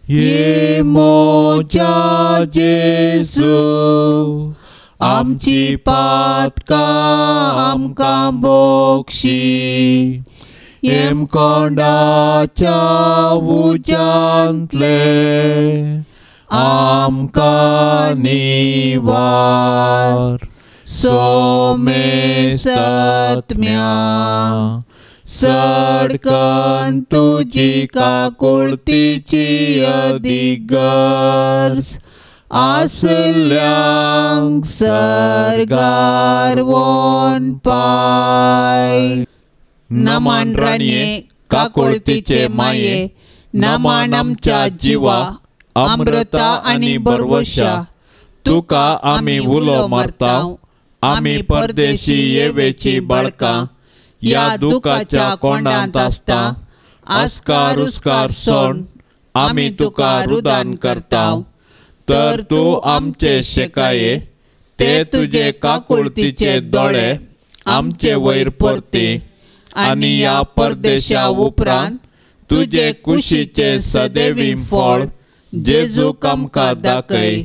ये मोजा जेजू, आमची पातकां आमकां बोक्षी, हेमकोंडाच्या उज्यांतले आमकां निवार. सोमे सत्म्या सडकन तुजी काकुळतीची अधिगर्ज आसल्यांक सर्गार वोन पाय. नमान राणये, काकुळतीचे माये, नमान आमच्या जिवा, अमृता आनी बरवशा, तुका आमी उलो मारता, आमी परदेशी येवेची बाळकां, ह्या दुखाच्या कोंडांत आसता, आस्कार उस्कार सोण आमी तुका रुदान करता. तर तूं आमचे शेकाये, ते तुजे काकुळतीचे दोळे आमचे वयर परती, आनी ह्या परदेशा उपरांत तुजे कुशीचे सदैवी फळ जेजू आमकां दाखय.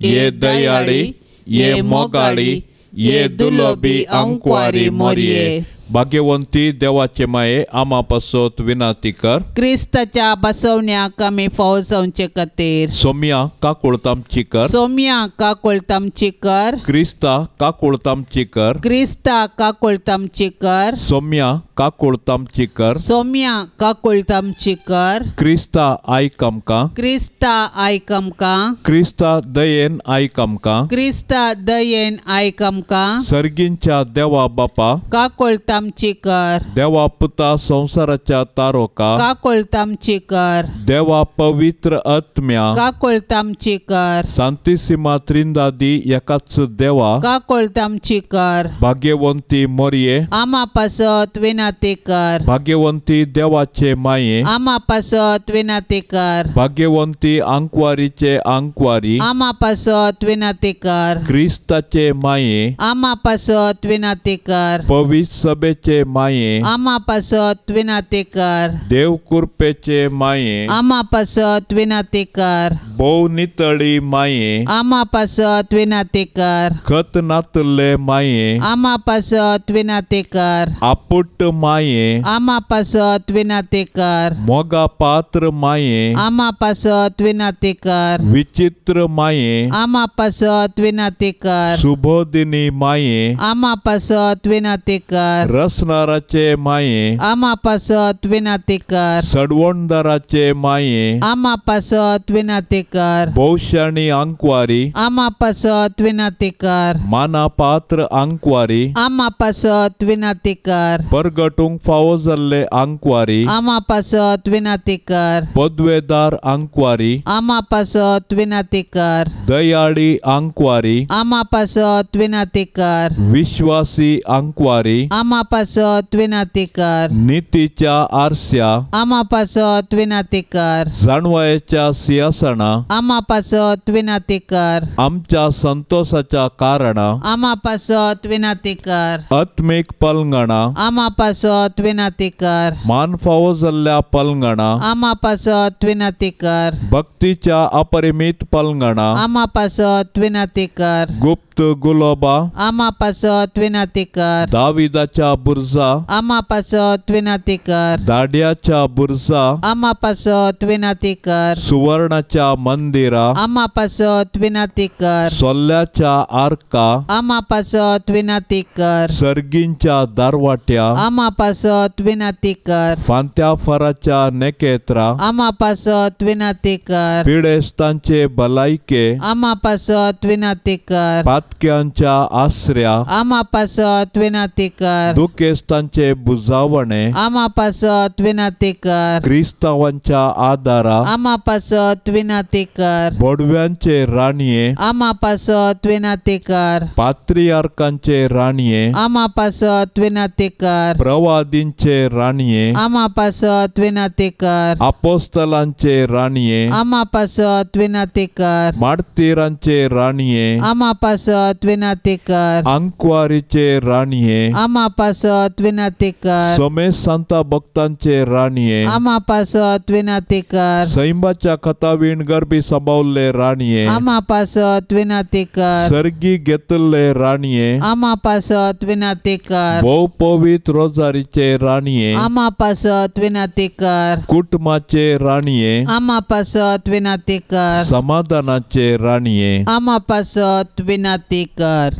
ये दयाळी, ये मोगाळी, ये दुलोबी आंकवारी मोरये. भाग्यवंती देवाचे माये, आमा पासत विनाती कर. क्रिस्ताच्या बसवण्याक आमी फावो जावचे खातीर. सोम्या काकुळतामची कर. सोम्या काकुळतामची कर. क्रिस्ता काकुळतामची कर. क्रिस्ता काकुळतामची कर. सोम्या काकुळतामची कर. सोम्या काकुळतामची कर. क्रिस्ता आयक आमकां. क्रिस्ता आयक आमकां. क्रिस्ता दयेन आयक आमकां. क्रिस्ता दयेन आयक आमकां. सर्गींच्या देवा बापा, काकुळतामची कर. देवा पुता संवसाराच्या तारोका, काकुळतामची कर. देवा पवित्र आत्म्या, काकुळतामची कर. सांतिसिमा त्रिंदादी एकाच देवा, काकुळतामची कर. भाग्यवंती मोरये, आमा पासत विनाती कर. भाग्यवंती देवाचे माये, आमा पासत विनाती कर. भाग्यवंती आंकवारीचे आंकवारी, आमा पासत विनाती कर. क्रिस्ताचे माये, आमा पासत विनाती कर. पवित्र सभेचे माये, आमा पासत विनाती कर. देव कृपेचे माये, आमा पासत विनाती कर. भोव नितळी माये, आमा पासत विनाती कर. खत नातले माये, आमा पासत विनाती कर. आपुट माये, आमा पासत विनाती कर. मोगा पात्र माये, आमा पासत विनाती कर. विचित्र माये, आमा पासत विनाती कर. सुबोधिनी माये, आमा पासत विनाती कर. रसनाराचे माये, आमा पासत विनाती कर. सडवणदाराचे माये, आमा पासत विनाती कर. भोवशाणी आंकवारी, आमा पासत विनाती कर. माना पात्र आंकवारी, आमा पासत विनाती कर. परगटूंक फावो जाल्ले आंकवारी, आमा पासत विनाती कर. पदवेदार आंकवारी, आमा पासत विनाती कर. दयाळी आंकवारी, आमा पासत विनाती कर. विश्वासी आंकवारी, आमा पासत विनाती कर. नितीच्या आरस्या, आमा पासत विनाती कर. जाणवायेच्या सिंहासना, आमा पासत विनाती कर. आमच्या संतोषाच्या कारणा, आमा पासत विनाती कर. आत्मीक पलंगणा, आमा पासत विनाती कर. मान फावो जाल्ल्या पलंगणा, आमा पासत विनाती कर. भक्तीच्या अपरिमित पलंगणा, आमा पासत विनाती कर. गुप्त गुलोबा, आमा पासत विनाती कर. दाविदाच्या बुर्जा, आमा पासत विनाती कर. दाड्याच्या बुर्जा, आमा पासत विनाती कर. सुवर्णाच्या मंदिरा, आमा पासत विनाती कर. सोल्ल्याच्या आर्का, आमा पासत विनाती कर. सर्गींच्या दारवाट्या, आमा पासत विनाती कर. फांत्या फराच्या नेकेत्रा, आमा पासत विनाती कर. पिडेस्तांचे भलायके, आमा पासत विनाती कर. पातक्यांच्या आसऱ्या, आमा पासत विनाती कर. दुखेस्तांचे बुजावणे, आमा पासत विनाती कर. क्रिस्तावांच्या आदारा, आमा पासत विनाती कर. बोडव्यांचे राणये, आमा पासत विनाती कर. पात्रियार्कांचे राणये, आमा पासत विनाती कर. प्रवादींचे राणये, आमा पासत विनाती कर. अपोस्तलांचे राणये, आमा पासत विनाती कर. मार्तीरांचे राणये, आमा पासत विनाती कर. आंकवारीचे राणये, आमा पासत विनाती कर. समेस्त सांता भक्तांचे राणये, आमा पासत विनाती कर. सैंबाच्या खतावीण गर्भी सांबावल्ले राणये, आमा पासत विनाती कर. सर्गी घेतल्ले राणये, आमा पासत विनाती कर. भोव पवित्र रोजारीचे राणये, आमा पासत विनाती कर. कुटुंबाचे राणये, आमा पासत विनाती कर. समाधानाचे राणये, आमा पासत विनाती कर.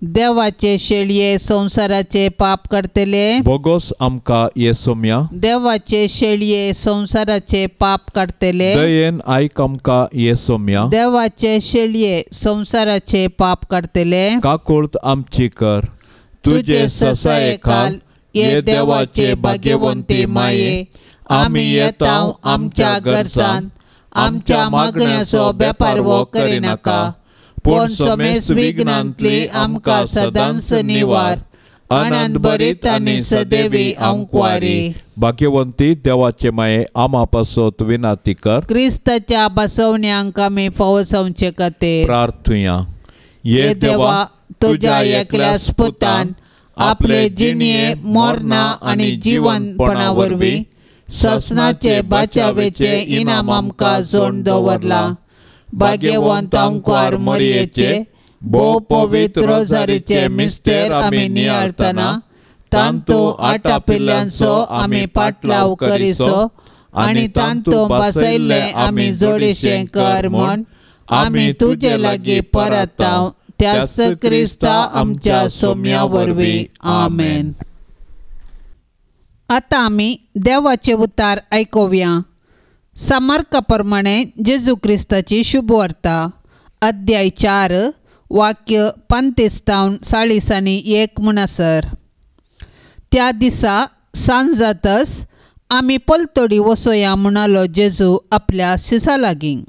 देवाचे शेळये संवसाराचे पाप काडटले, बोगोस आमकां येसोम्या. देवाचे शेळये संवसाराचे पाप काडटले, दयेन आयक आमकां येसोम्या. देवाचे शेळये संवसाराचे पाप काडटले, काकुळत आमची कर. तुजे ससाये खाल ये देवाचे भाग्यवंती माये, आमी येता आमच्या गरजान, आमच्या मागण्याचो बेपारवो करिनाका, पूण समेस्त विघ्नांतली आमकां सदांच निवार. आनंद भरीत आनी सदैवी आंकवारी. भाग्यवंती देवाचे माये, आमा पासत विनाती कर. क्रिस्ताच्या बसवण्यांक आमी फावो जावचे खातीर प्रार्थुया. ये देवा, तुज्या एकल्या पुतान आपले जिणये मरणा आनी जिवनपणा वरवीं ससनाचे बाचावेचे इनाम आमकां जोड दवरलां. भाग्यवंत आमकार मरयेचे भोव पवित्र रोजारीचे मिस्तेर आमी नियाळतना तांतू आटापिल्ल्यांचो आमी पाटलाव करिसो आनी तांतू बसयल्ले आमी जोडीशें कर म्हूण आमी तुजे लागीं परताव त्याच क्रिस्ता आमच्या सोम्या वरवीं. आमेन. आतां आमी देवाचे उतार आयकुया. सामार्का प्रमाणे जेजू क्रिस्ताची शुभवार्ता अध्याय 4 वाक्य 35 तावन 41 म्हणसर. त्या दिसा सांज जातच आमी पलतडी वसोया म्हणालो जेजू आपल्या शिसा लागीं.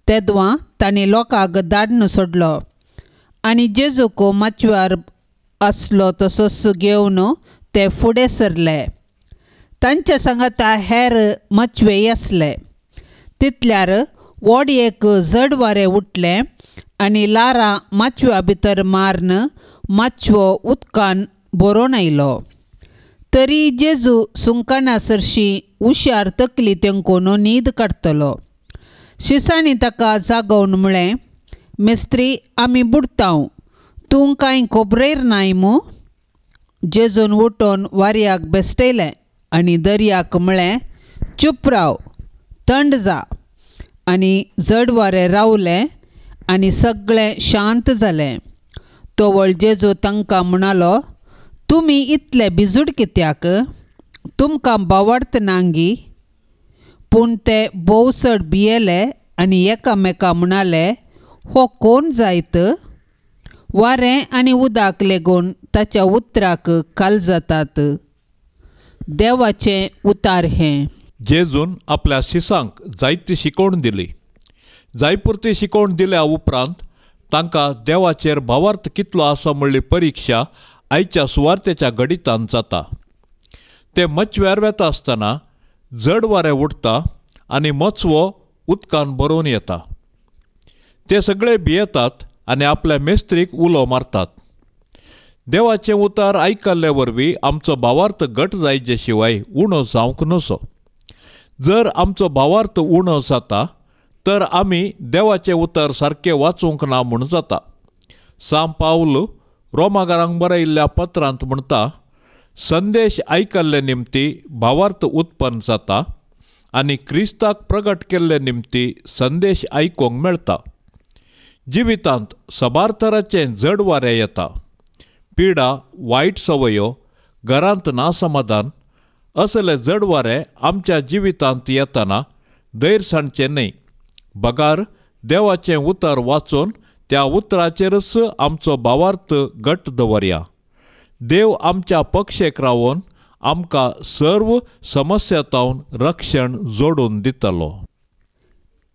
तेदवां तांणी लोकांक धाडून सोडलो आनी जेजूक माचव्यार आसलो तसोच घेवन ते फुडें सरले. तांच्या सांगाता हेर माचवेय आसले. तितल्यार व्हड एक जड वारें उठलें आनी लारां माचव्या भितर मारून माचवो उदकान भरोन आयलो. तरी जेजू सुंकाना सरशी हुशार तकली तेंकून न्हीद काडटलो. शिसांनी ताका जागोवन म्हळें, मिस्त्री आमी बुडताव, तूं कांय खबरेर नाय मू? जेजून उठोवन वाऱ्याक बेसटयलें आनी दर्याक म्हळें, चूप राव, थंड जा. आनी जड वारें रावलें आनी सगळें शांत जालें. तवळ जेजू तांकां म्हणालो, तुमी इतले भिजूड कित्याक? तुमकां बावडत नांगी? पूण ते भोव चड भियेले आनी एकामेका म्हणाले, हो कोण जायत? वारें आनी उदक लेगून ताच्या उतराक काल जातात. देवाचें उतार हें. जेजून आपल्या शिसांक जायती शिकवण दिली. जायपुरती शिकवण दिल्या उपरांत तांकां देवाचेर भावार्थ कितलो आसा म्हणली परिक्षा आयच्या सुवार्तेच्या गणितान जाता. ते मचव्यार वेता आसतना जड वारें उठता आनी मचवो उदकान भरोवन येता. ते सगळे भियेतात आनी आपल्या मेस्त्रीक उलो मारतात. देवाचें उतार आयकल्ले वरवीं आमचो भावार्थ घट जायचे शिवाय उणो जावंक नसो. जर आमचो भावार्थ उणो जाता तर आमी देवाचें उतर सारकें वाचूंक ना म्हूण जाता. सांत पावल रोमागारांक बरयिल्ल्या पत्रांत म्हणटा, संदेश आयकल्ले निमती भावार्थ उत्पन्न जाता आनी क्रिस्ताक प्रगट केल्ले निमती संदेश आयकूंक मेळटा. जिवितांत साबार तराचें जड वारें येता. पिडा, वायट संवयो, घरांत नासमाधान असले जड वारें आमच्या जिवितांत येतना धैर्य सांडचें न्हय, बगार देवाचें उतर वाचून त्या उतराचेरच आमचो भावार्थ घट दवरया. देव आमच्या पक्षेक रावन आमकां सर्व समस्या तावन रक्षण जोडून दितलो.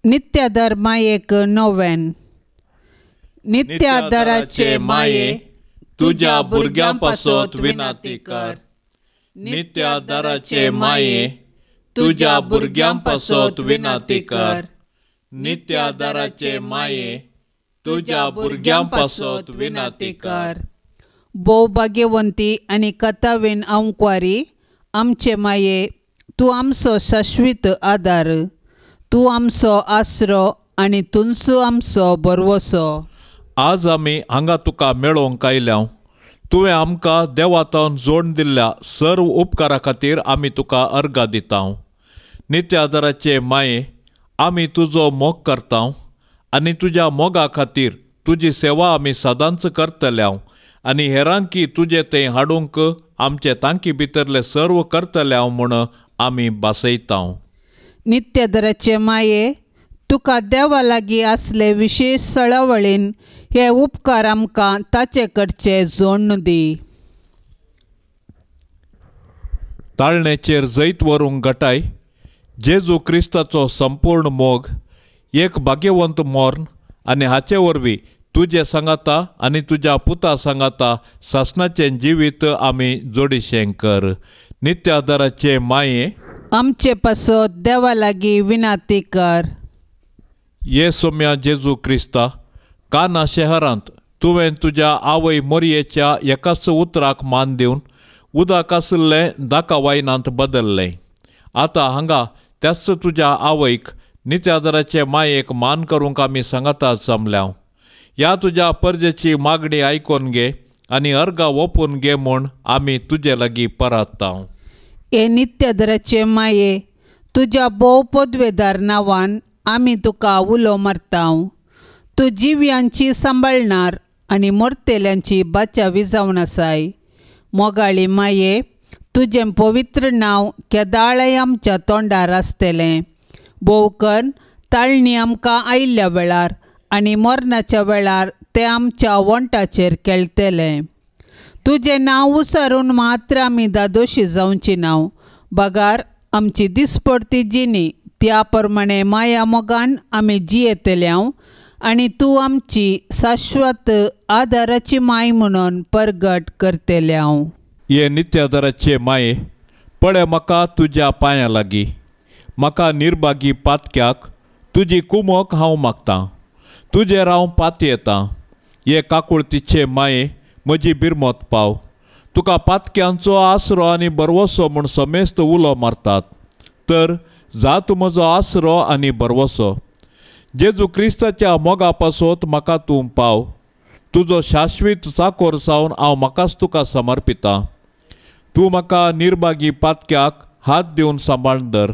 नित्यादर मायेक नोवेन. नित्यादराचे माये तुज्या भुरग्यां पासत विनंती कर. नित्यादराचे माये तुज्या भुरग्यां पासत विनंती कर. नित्यादराचे माये तुज्या भुरग्यां पासत विनंती कर. भोव भाग्यवंती आनी कथावीन आंकवारी आमचे माये, तूं आमचो शाश्वीत आदार, तूं आमचो आसरो आनी तुंचो आमचो भरवसो. आज आमी हांगा तुका मेळोवंक आयल्या. तुवें आमकां देवातावन जोड दिल्ल्या सर्व उपकारा खातीर आमी तुका अर्गां दिता. नित्यादराचे माये आमी तुजो मोग करता आनी तुज्या मोगा खातीर तुजी सेवा आमी सदांच करतल्या आनी हेरांकी तुजें थंय हाडूंक आमचे तांकी भितरले सर्व करतल्या म्हूण आमी भासयता. नित्यादराचे माये तुका देवा लागीं आसले विशेश सळावळीन हे उपकार आमकां ताचे कडचे जोडून दी. ताळणेचेर जैत व्हरूंक गटाय जेजू क्रिस्ताचो संपूर्ण मोग, एक भाग्यवंत मर्ण आनी हाचे वरवीं तुजे सांगाता आनी तुज्या पुता सांगाता सासणाचें जिवीत आमी जोडीशें कर. नित्यादराचे माये आमचे पासत देवा लागीं विनंती कर. ये सोम्या जेजू क्रिस्ता, काना शहरांत तुवें तुज्या आवय मोरयेच्या एकाच उतराक मान दिवन उदक आशिल्लें दाका वायनांत बदल्लें. आतां हांगा त्याच तुज्या आवयक नित्यादराचे मायेक मान करूंक आमी सांगाता जमल्या. ह्या तुज्या परजेची मागणी आयकून घे आनी अर्गां ओपून घे म्हूण आमी तुजे लागीं परात्ता. हे नित्यादराचे माये, तुज्या भोव पदवेदार नांवान आमी तुका उलो मारता. तूं जिव्यांची सांबाळणार आनी मरतेल्यांची बाचावी जावन आसाय. मोगाळी माये, तुजें पवित्र नांव केदाळय आमच्या तोंडार आसतलें. भोवकन ताळणी आमकां आयिल्ल्या वेळार आनी मरणाच्या वेळार तें आमच्या वंटाचेर खेळटलें. तुजें नांव उसारून मात्र आमी दादोशी जावची नांव, बगार आमची दिसपडती जिणी त्या प्रमाणे माया मोगान आमी जियेतले आनी तूं आमची शाश्वत आदाराची माय म्हणून परगट करतले. हे नित्यादाराचे माये, पळय म्हाका तुज्या पांयां लागीं, म्हाका निर्भागी पातक्याक तुजी कुमोक हांव मागतां. तुजेर हांव पातयेतां. हे काकुळतीचे माये, म्हजी बिरमत पाव. तुका पातक्यांचो आसरो आनी बरवसो म्हूण समेस्त उलो मारतात, तर जा तूं म्हजो आसरो आनी बरवसो. जेजू क्रिस्ताच्या मोगा पासत म्हाका तूं पाव. तुजो शाश्वीत चाकोर जावन हांव म्हाकाच तुका समर्पितां. तूं म्हाका निर्भागी पातक्याक हात दिवन सांबाळून धर.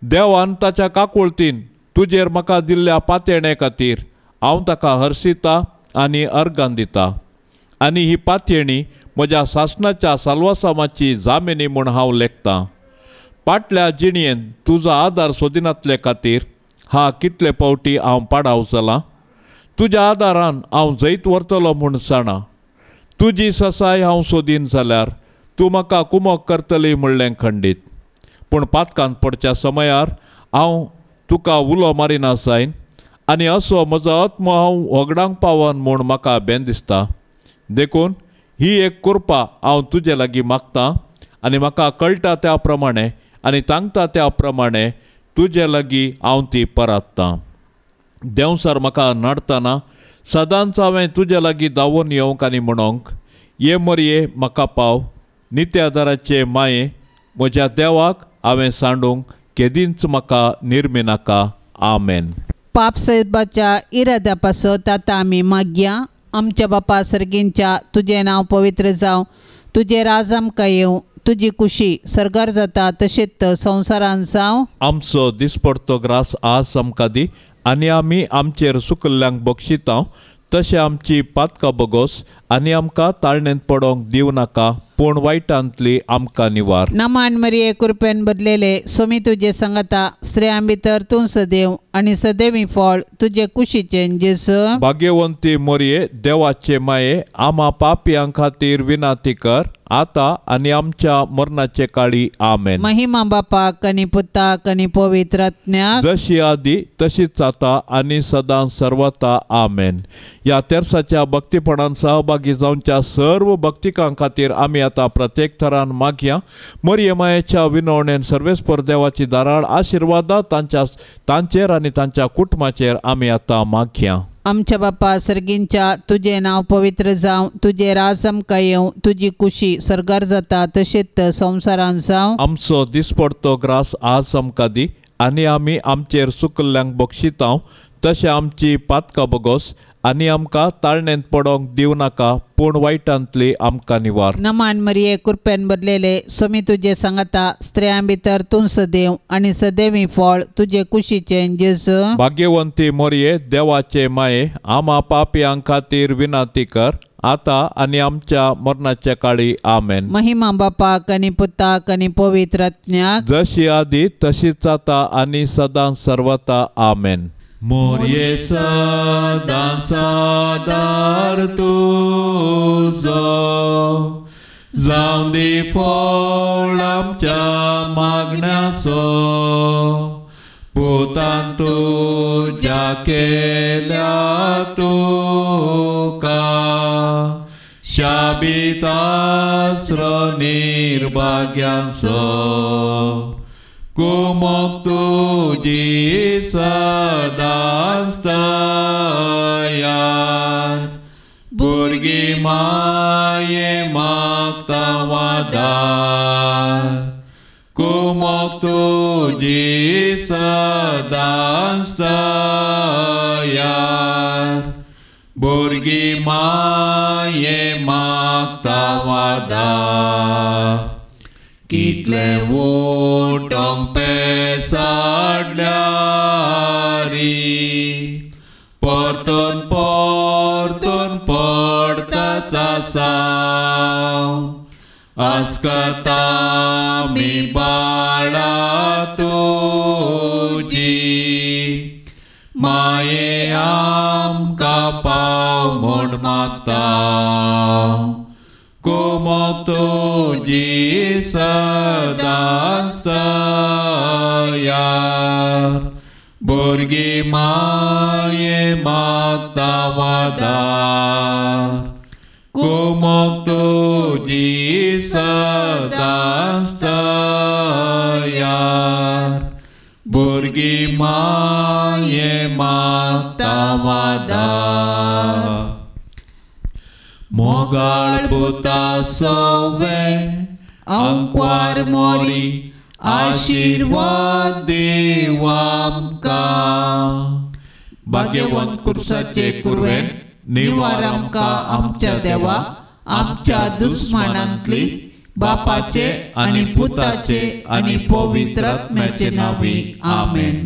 देवान ताच्या काकुळतीन तुजेर म्हाका दिल्ल्या पातयेणे खातीर हांव ताका हर्शिता आनी अर्गान दिता. आनी ही पातयेणी म्हज्या सासणाच्या साल्वासामाची जामिनी म्हूण हांव लेखतां. पाटल्या जिणयेन तुजो आदार सोदिनातले खातीर हा कितले पावटी हांव पाडाव जालां. तुज्या आदारान हांव जैत व्हरतलो म्हूण जाणा. तुजी ससाय हांव सोदीन जाल्यार तूं म्हाका कुमक करतली म्हणलें खंडीत. पूण पातकान पडच्या समयार हांव तुका उलो मारिना जायन आनी असो म्हजो आत्मो हांव होगडांक पावन म्हूण म्हाका बेन दिसता. देखून ही एक कृपा हांव तुजे लागीं मागतां आनी म्हाका कळटा त्या प्रमाणे आनी तांगता त्या प्रमाणे तुजे लागीं हांव ती परात्तां. देंवसार म्हाका नाडतना सदांच हांवें तुजे लागीं धांवून येवंक आनी म्हणोंक, ये मरये म्हाका पाव. नित्यादाराचे माये, म्हज्या देवाक हांवें सांडूंक केदींच म्हाका निर्मिनाका. आमेन. पाप साहेबाच्या इराद्या पासत आतां आमी मागया. आमच्या बापा सर्गींच्या, तुजें नांव पवित्र जावं, तुजें राज आमकां येवं, तुजी कुशी सर्गार जाता तशेंच संवसारान जावं. आमचो दिसपडतो ग्रास आज आमकां दी आनी आमी आमचेर सुकल्ल्यांक बक्षितां तशें आमची पातकां बगोस आनी आमकां ताळणेंत पडोंक दिवं नाका, पूण वायटांतली आमकां निवार. नमान मरिये, कृपेन बदलेले, सोमी तुजे सांगाता, स्त्रियां भितर तूं सदैव आनी सदैवी फळ तुजे कुशीचें जेजू. भाग्यवंती मरिये, देवाचे माये, आमा पापयां खातीर विनाती कर आतां आनी आमच्या मरणाचे काळी. आमेन. महिमा बापाक आनी पुताक आनी पवित्र आत्म्याक, जशी आदी तशीच आतां आनी सदां सर्वता. आमेन. ह्या तेर्साच्या भक्तीपणान सहभागी जावच्या सर्व भक्तिकां खातीर आमी आतां प्रत्येक थरान मागया. मरिये मायेच्या विनवणेन सर्वेस्पर देवाची धाराळ आशिर्वादा तांचेर आनी तांच्या कुटुंबाचेर आमी आतां मागया. आमच्या बापा सर्गींच्या, तुजें नांव पवित्र जावं, तुजें राज आमकां येवं, तुजी कुशी सर्गार जाता तशेंच संवसारान जावं. आमचो दिसपडतो ग्रास आज आमकां दी आनी आमी आमचेर सुकल्ल्यांक बक्षितां तशें आमची पातकां बगोस आनी आमकां ताळणेंत पडोंक दिवं नाका, पूण वायटांतली आमकां निवार. नमान मरिये, कृपेन बदलेले, सोमी तुजे सांगाता, स्त्रियां भितर तूं सदैव आनी सदैवी फळ तुजे कुशीचें जेजू. भाग्यवंती मरिये, देवाचे माये, आमा पापयां खातीर विनाती कर आतां आनी आमच्या मरणाच्या काळी. आमेन. महिमा बापाक आनी पुताक आनी पवित्र आत्म्याक, जशी आदी तशीच आतां आनी सदां सर्वता. आमेन. मोरये सदां सादार तुजो, जावं दी फळ आमच्या मागण्याचो, पुतान तुज्या केल्या तुका शाबीत आसरो निर्भाग्यांचो, कुमक तुजी सदांच तयार, भुरगीं माये मागता वादार, कुमक तुजी सदांच तयार भुरगीं माये मागता वादार कितले उठोंक पेसाडल्यारी परतून परतून पडटा सासांव आस्कता मी बाळा तुजी माये आमकां पाव म्हूण मागता कुमोक तुजी सदांच तयार भुरगीं माये मागता वादार कुमोक तुजी सदांच तयार भुरगीं माये मागता वादार मोगाळ पुता सवे अंकवार मोरी आशीर्वाद देव आमकां भाग्यवंत कुर्साचे कुरवेन निवार आमकां आमच्या देवा आमच्या दुस्मानांतली बापाचे आनी पुताचे आनी पवित्र आत्म्याचे नांवी आमेन.